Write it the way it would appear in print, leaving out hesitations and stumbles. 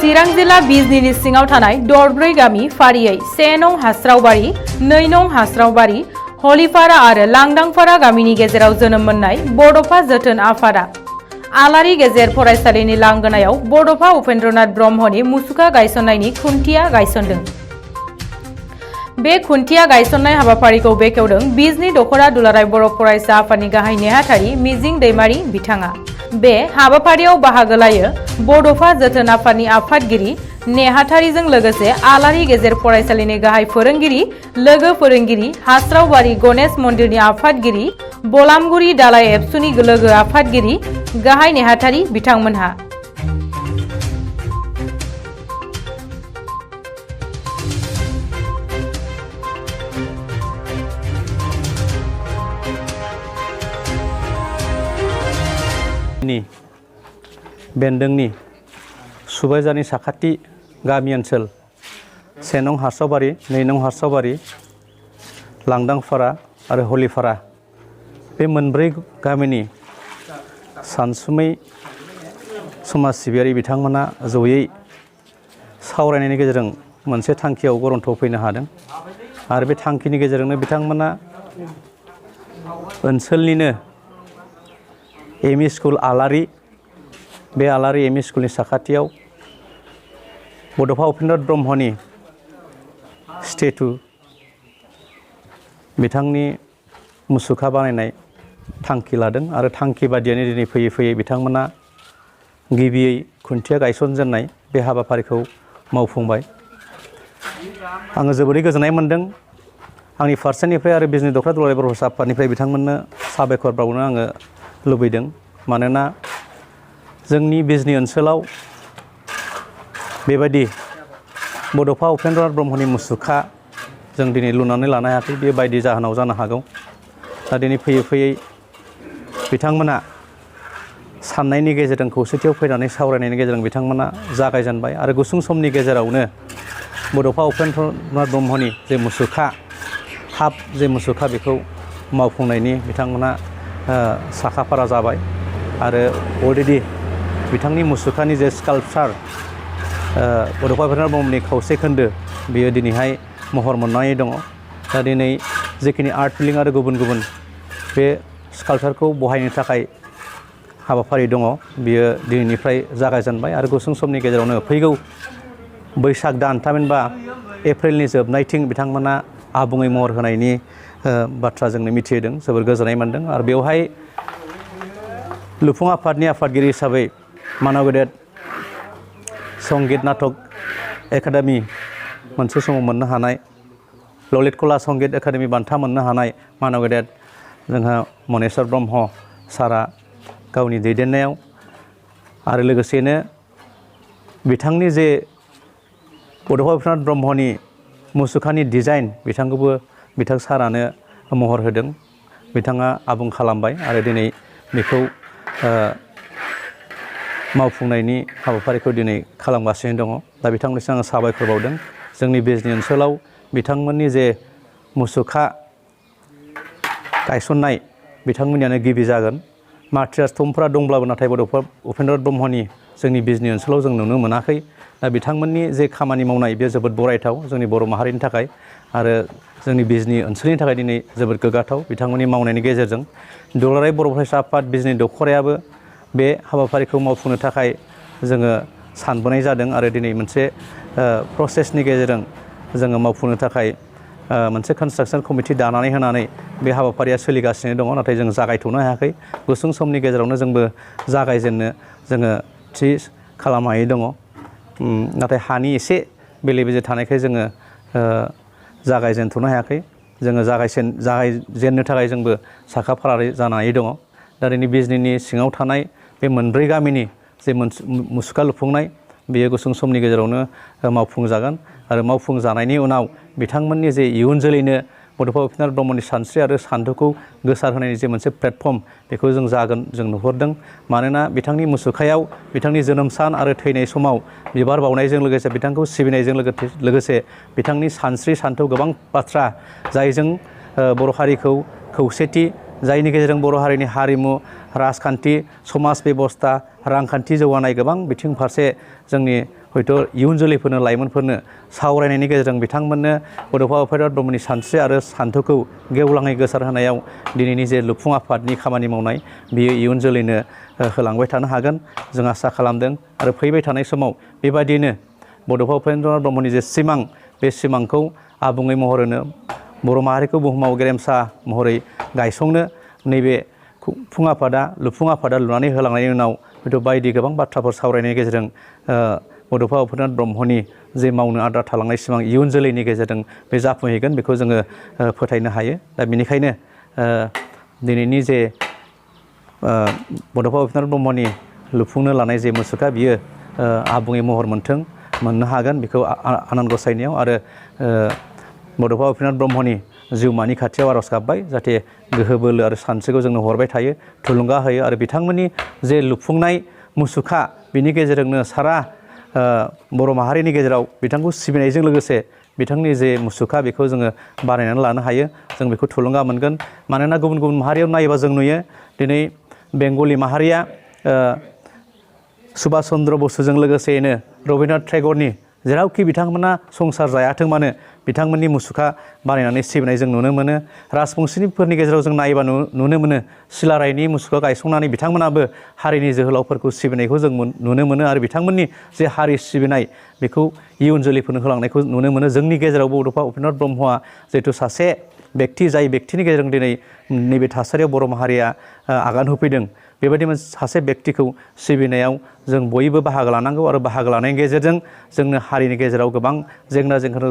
चिरां जिल्ला बिजनीनि सिङाव थानाय दरब्रै गामि फारियै 1 नं हास्रावबारि 2 नं हास्रावबारि हलिपारा आरो लांदांपारा गामिनि गेजेराव जोनोम मोननाय बड'फा जोथोन आफादा आलारि गेजेर फरायसालिनि लांगोनायाव बड'फा उपेन्द्रनाथ ब्रह्मनि मुसुखा गायसननायनि खुन्थिया गायसनदों। बे खुन्थिया गायसननाय हाबाफारिखौ बेखेवदों बिजनी दख'रा दुलाराय बर' फरायसा आफादनि गाहाय नेहाथारि मिजिं दैमारि बिथाङा। बे हाबाफारियाव बाहागो लायो बड'फा जोथोन आफादनि आफादगिरि नेहाथारिजों लोगोसे आलारि गेजेर फरायसालिनि गाहाय फोरोंगिरि लोगो फोरोंगिरि हास्रावबारि गणेश मन्दिरनि आफादगिरि बलामगुरि दालाय एबसुनि लोगो आफादगिरि गाहाय नेहाथारि बिथांमोनहा। बेन्दोंनि सुबायजारनि साखाथि गामि ओनसोल 1 नं हास्रावबारि 2 नं हास्रावबारि लांदांपारा आरो हलिपारा बे मोनब्रै गामिनि सानसुमै समाज सिबियारि बिथांमोना जयै सावरायनायनि गेजेरजों मोनसे थांखियाव गरन्थ'आव फैनो हादों आरो बे थांखिनि गेजेरजोंनो बिथांमोना ओनसोलनिनो एमइ स्कुल आलारि बे आलारि एमइ स्कुलनि साखाथियाव बड'फा उपेन्द्रनाथ ब्रह्मनि स्टेटु बिथांनि मुसुखा बानायनाय थांखि लादों आरो थांखि बादियैनो दिनै फैयै फैयै बिथांमोना गिबियै खुन्थिया गायसनजेननाय बे हाबाफारिखौ मावफुंबाय। आङो जोबोरै गोजोननाय मोन्दों आंनि फारसेनिफ्राय आरो बिजनी दख'रा दुलाराय बर' फरायसा आफादनिफ्राय बिथांमोननो साबायखर बावनो आङो लुबैदों। मानोना जोंनि बिजनी ओनसोलाव बेबायदि बड'फा उपेन्द्रनाथ ब्रह्मनि मुसुखा जों दिनै लुनानै लानो हायाखै। बे बायदि जाहोनाव जानो हागौ। दा दिनै फैयै फैयै बिथांमोना साननायनि गेजेरजों खौसेथियाव फैनानै सावरायनायनि गेजेरजों बिथांमोना जागायजेनबाय आरो गुसुं समनि गेजेरावनो बड'फा उपेन्द्रनाथ ब्रह्मनि जे मुसुखा जे मुसुखा बेखौ मावफुंनायनि बिथांमोना साखाफारा जाबाय आरो अलरेडि बिथांनि मुसुखानि जे स्काल्पचार बड'फा उपेन्द्रनाथ ब्रह्मनि खावसे खोन्दो बियो दिनैहाय महर मोननानै दङ। दा दिनै जिखिनि आर्ट फिलिं आरो गुबुन गुबुन बे स्काल्पचारखौ बहायनो थाखाय हाबाफारि दङ बियो दिनैनिफ्राय जागायजेनबाय आरो गुसुं समनि गेजेरावनो फैगौ बैसाग दान थामहिनबा एप्रिलनि जोबनायथिं बिथांमोना आबुङै महर होनायनि बाथ्रा जोंनो मिथिहोदों। जोबोर गोजोननाय मोन्दों आरो बेवहाय लुफुं आफादनि आफादगिरि हिसाबै मानव गेदेर संगित नाटक एकाडेमि मोनसे समाव मोननो हानाय ललित कला संगित एकाडेमि बान्था मोननो हानाय मानव गेदेर जोंहा मनेस्वर ब्रह्म सारा गावनि दैदेननायाव आरो लोगोसेनो बिथांनि जे बड'फा उपेन्द्रनाथ ब्रह्मनि मुसुखानि डिजाइन बिथांखौबो बिथां सारानो महर होदों। बिथाङा आबुं खालामबाय आरो दिनै बेखौ मावफुंनायनि हाबाफारिखौ दिनै खालामगासिनो दङ। दा बिथांनिसिम आङो साबायखर बावदों। जोंनि बिजनी ओनसोलाव बिथांमोननि जे मुसुखा गायसननाय बिथांमोननियानो गिबि जागोन। मार्टियार्स थंफोरा दंब्लाबो नाथाय बड'फा उपेन्द्रनाथ ब्रह्मनि जोंनि बिजनी ओनसोलाव जों नुनो मोनाखै। दा बिथांमोननि जे खामानि मावनाय बेयो जोबोद बरायथाव जोंनि बर' माहारिनि थाखाय आरो जोंनि बिजनी ओनसोलनि थाखाय दिनै जोबोद गोग्गाथाव। बिथांमोननि मावनायनि गेजेरजों दुलाराय बर' फरायसा आफाद बिजनी दख'रायाबो बे हाबाफारिखौ मावफुंनो थाखाय जोङो सानबोनाय जादों आरो दिनै मोनसे प्रसेसनि गेजेरजों जोङो मावफुंनो थाखाय मोनसे कनस्ट्राक्सन कमिटि दानानै होनानै बे हाबाफारिया सोलिगासिनो दङ। नाथाय जों जागायथ'नो हायाखै। गुसुं समनि गेजेरावनो जोंबो जागायजेननो जोङो थि खालामनानै दङ। नाथाय हानि एसे बेले बेजे थानायखाय जोङो जागायजेनथ'नो हायाखै। जोङो जागायजेननो थाखाय जोंबो साखाफारा जानानै दङ। दा दिनै बिजनीनि सिङाव थानाय बे मोनब्रै गामिनि जे मुसुखा लुफुंनाय बेयो गुसुं समनि गेजेरावनो मावफुंजागोन आरो मावफुंजानायनि उनाव बिथांमोननि जे इयुन जोलैनो बड'फा उपेन्द्रनाथ ब्रह्मनि सानस्रि आरो सान्थौखौ गोसारहोनायनि जे मोनसे प्लेटफर्म बेखौ जों जागोन जों नुहुरदों। मानोना बिथांनि मुसुखायाव बिथांनि जोनोम सान आरो थैनाय समाव बिबार बावनायजों लोगोसे बिथांखौ सिबिनायजों लोगोसे बिथांनि सानस्रि सान्थौ गोबां बाथ्रा जायजों बर' हारिखौ खौसेथि जायनि गेजेरजों बर' हारिनि हारिमु राजखान्थि समाज बेबस्था रांखान्थि जौगानाय गोबां बिथिं फारसे जोंनि हयथ' इयुन जोलैफोरनो लाइमोनफोरनो सावरायनायनि गेजेरजों बिथांमोननो बड'फा उपेन्द्र ब्रह्मनि सानस्रि आरो सान्थौखौ गेवलाङै गोसारहोनायाव दिनैनि जे लुफुं आफादनि खामानि मावनाय बियो इयुन जोलैनो होलांबाय थानो हागोन जों आसा खालामदों। आरो फैबाय थानाय समाव बेबायदिनो बड'फा उपेन्द्र ब्रह्मनि जे सिमां बे सिमांखौ आबुङै महर होनो बर' माहारिखौ बुहुमाव गेरेमसा महरै गायसंनो नैबे लुफुं आफादा लुनानै होलांनायनि उनाव हयथ' बायदि गोबां बाथ्राफोर सावरायनायनि गेजेरजों बड'फा उपेन्द्र ब्रह्मनि जे मावनो आद्रा थालांनाय सिमां इयुन जोलैनि गेजेरजों बे जाफुंहैगोन बेखौ जोङो फोथायनो हायो। दा बेनिखायनो दिनैनि जे बड'फा उपेन्द्र ब्रह्मनि लुफुंनो लानाय जे मुसुखा बियो आबुङै महर मोननो हागोन बेखौ आनान गसायनियाव आरो बड'फा उपेन्द्र ब्रह्मनि जिउमानि खाथियाव आर'ज गाबबाय जाहाथे गोहो बोलो आरो सानस्रिखौ जोंनो हरबाय थायो, थुलुंगा होयो आरो बिथांमोननि जे लुफुंनाय मुसुखा बिनि गेजेरजोंनो सारा बर' माहारिनि गेजेराव बिथांखौ सिबिनायजों लोगोसे बिथांनि जे मुसुखा बेखौ जोङो बानायनानै लानो हायो जों बेखौ थुलुंगा मोनगोन। मानोना गुबुन गुबुन माहारियाव नायोबा जों नुयो दिनै बेंगलि माहारिया सुभाष चन्द्र बसुजों लोगोसेयैनो रबीन्द्रनाथ टेगरनि जेरावखि बिथांमोना संसार जायाथों मानो बिथांमोननि मुसुखा बानायनानै सिबिनाय जों नुनो मोनो। राजबंशिफोरनि गेजेराव जों नायोबा नुनो मोनो सिलारायनि मुसुखा गायसंनानै बिथांमोनाबो हारिनि जोहोलावफोरखौ सिबिनायखौ जों नुनो मोनो आरो बिथांमोननि जे हारि सिबिनाय बेखौ इयुन जोलैफोरनो होलांनायखौ नुनो मोनो। जोंनि गेजेरावबो बड'फा उपेन्द्र ब्रह्मआ जिहेथु सासे व्यक्ति जाय व्यक्तिनि गेजेरजों दिनै नैबे थासारियाव बर' माहारिया आगान होफैदों बेबायदि सासे व्यक्तिखौ सिबिनायाव जों बयबो बाहागो लानांगौ आरो बाहागो लानायनि गेजेरजों जोंनो हारिनि गेजेराव गोबां जेंना जेंगोना